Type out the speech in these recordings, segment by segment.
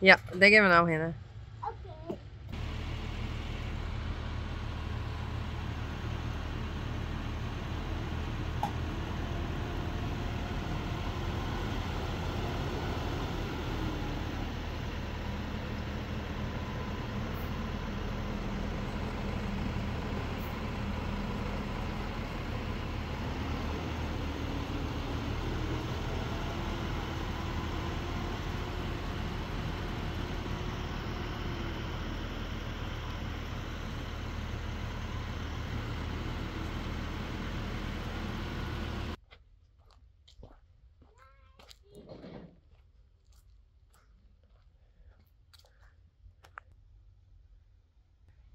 Ja, dêr gean we no hinne. Oké.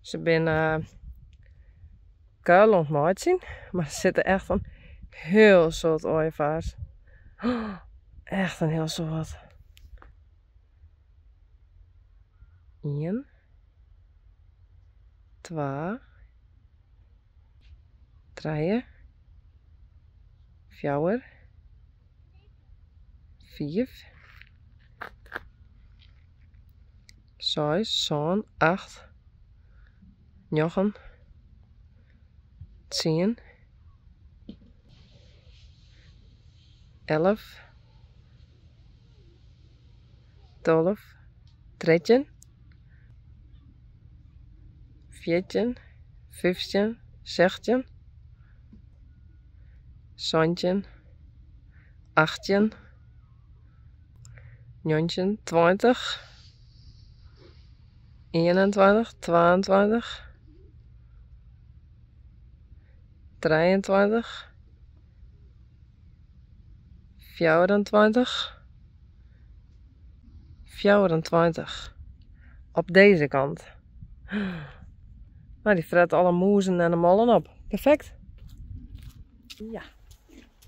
Se binne kuil oan it meitsjen, mar der sitte echt in hiel soad oaiefars. Echt in hiel soad. Ien, twa, trije, fjouwer, fiif, seis, sân, acht, njoggen, tsien, 11, 12, 13, 14, 15, 16, 17, 18, 19, 20, 21, 22, 23, 24, 24. Op deze kant. Nou, die fret alle moezen en de mollen op. Perfect. Ja.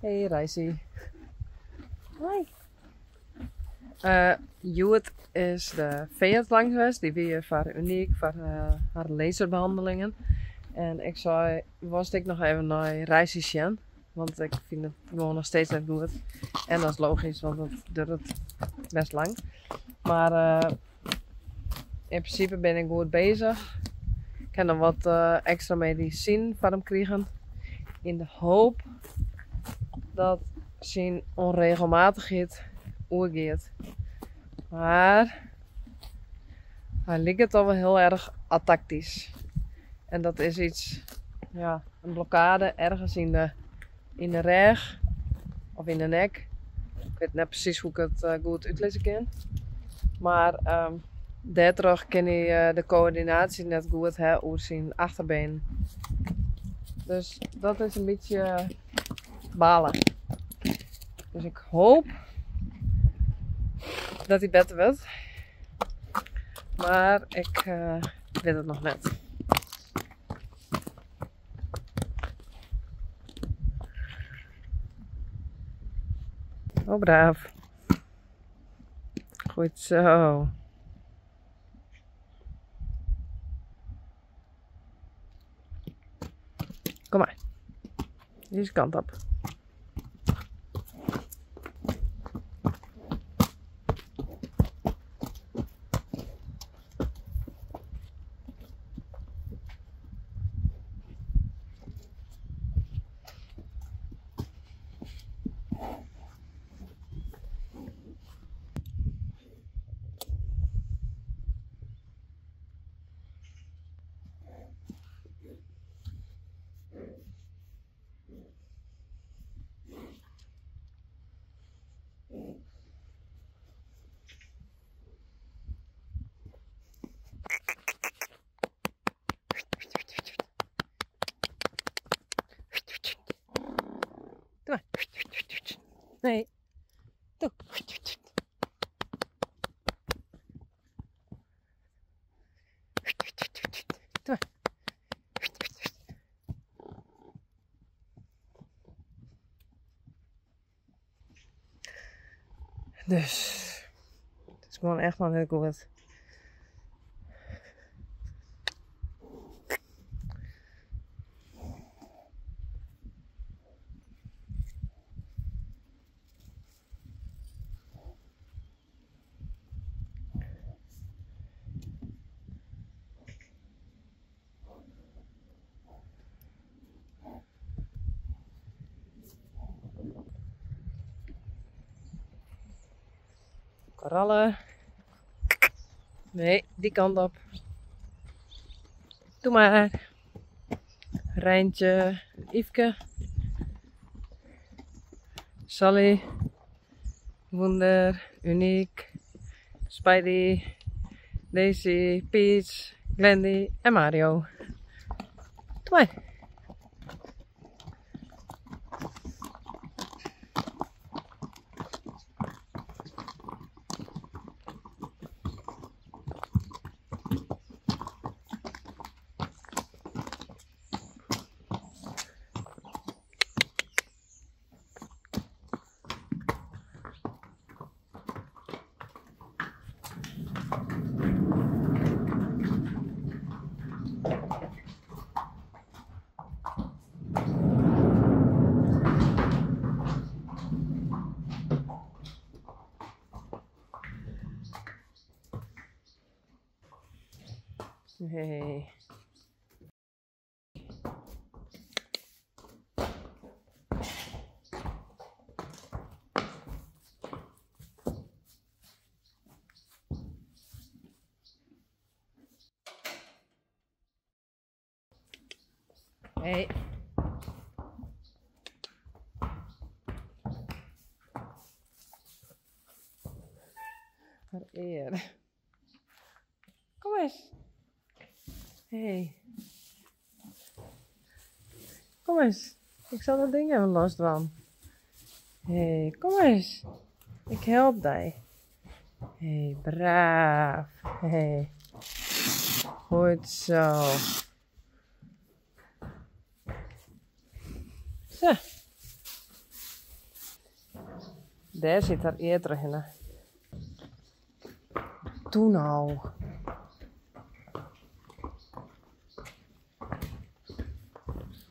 Hey Reisie. Hoi. Hjoed is de feearts langs west. Dy wie foar Uniek, foar har laserbehandelingen. En ik sei, wolst ek noch even nei Reisie sjen? Want ik fyn it gewoan noch steeds net goed. En dat is logysk, want dat duorret best lang. Mar yn prinsipe bin ik goed bezich. Ik ha noch wat ekstra medisinen foar him krigen. Yn de hoop dat syn ûnregelmatichheid oergiet. Mar hy liket al wol hiel erch ataktysk. En dat is iets, ja, in blokkade ergens yn de rêch of yn de nek. Ik wit net presys hoe't ik it goed útlizze kin. Mar dêrtroch kin hy de koördinaasje net goed ha oer syn achterbenen. Dus dat is in bytsje balen. Dus ik hoop dat hy better wurdt. Mar ik wit it noch net. Oh, braaf. Goed zo. Kom maar. Deze kant op. Doe maar. Nee. Doe. Doe maar. Dus het is gewoon echt wel heel goed. Ralle. Nee, dy kant op. Doe mar. Reintje, Yfke. Sally. Wûnder, Uniek, Spidey, Daisy, Peach, Glendy en Mario. Doe mar. Hey. Hey. Har ear. Kom eens. Hey. Kom eens. Ik zal dat ding even los dwaan. Hey, kom eens. Ik help dy. Hey, braaf. Hey. Goed zo. Zo. Dêr sit har ear trochhinne. Doe no.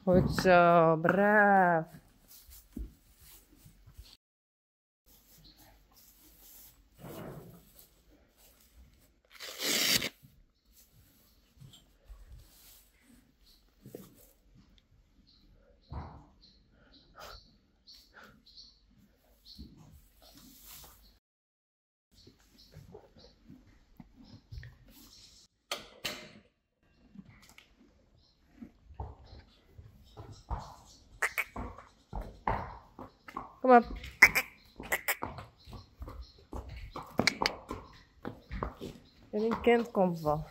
Goed zo, braaf. Kom op. En een kind komt wel.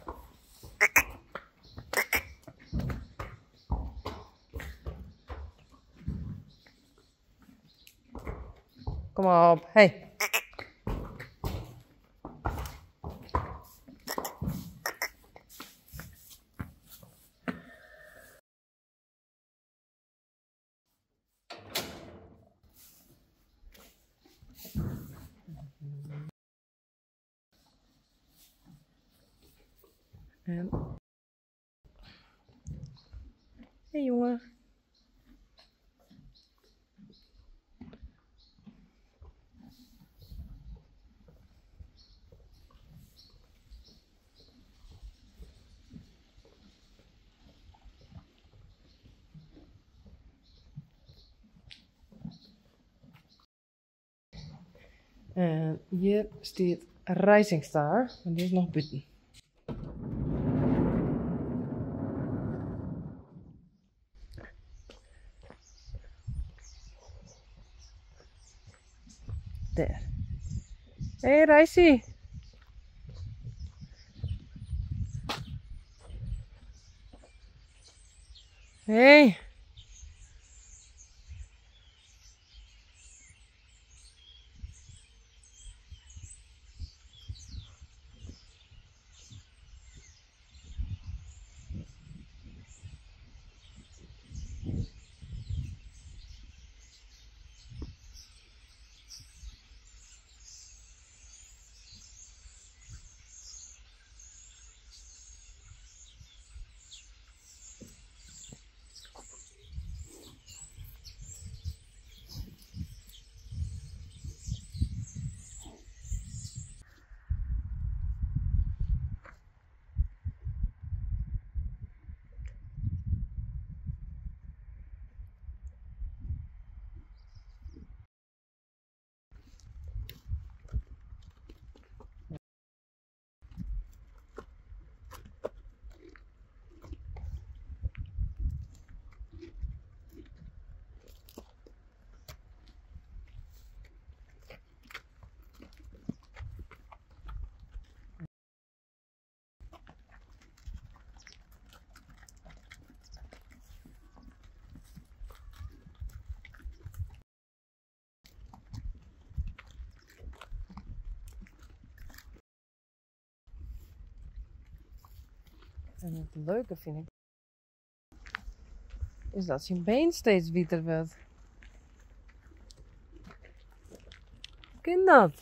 Kom op, hey. En... Hey jongen. En hier staat Rising Star, maar die is nog buiten. Daar. Hey Rijsie. Hey. En it leuke fyn ik is dat syn been steeds witer wurdt. Hoe kin dat?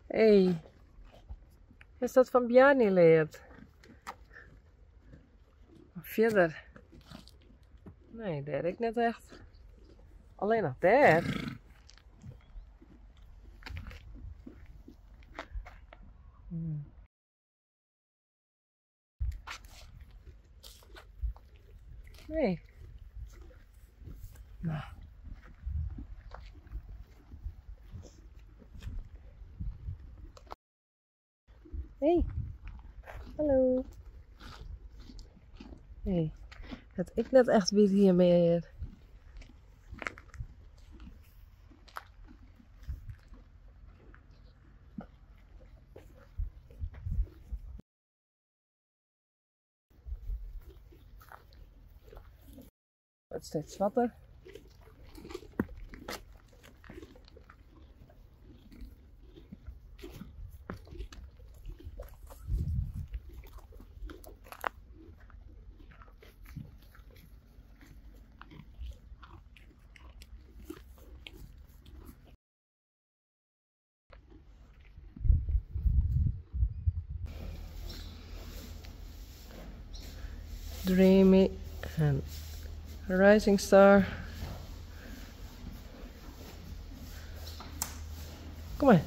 Hey, is dat fan Bjarni leard? Mar fierder, nee, dêr ek net echt. Allinnich noch dêr. Nee. Nou. Hey. Hallo. Nee. Het ik net echt wie hier meer. Het steeds zwarter. Dreamy en Rising Star. Kom maar.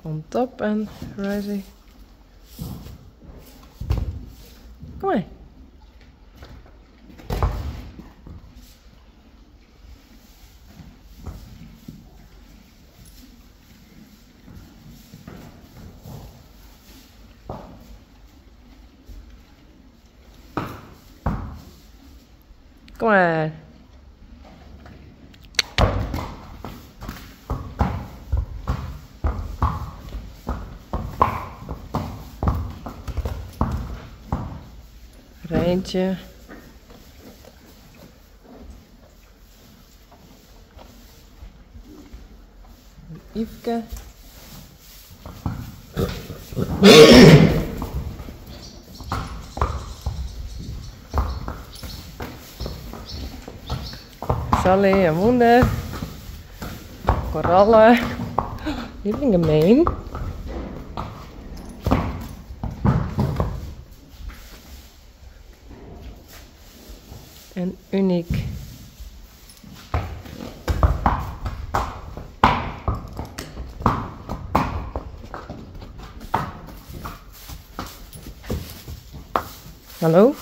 On top en Rising. Kom maar. Kom maar. Rijntje. Yfke. Sally en Wonder. Korallen. Die vind ik gemeen. En uniek. Hallo?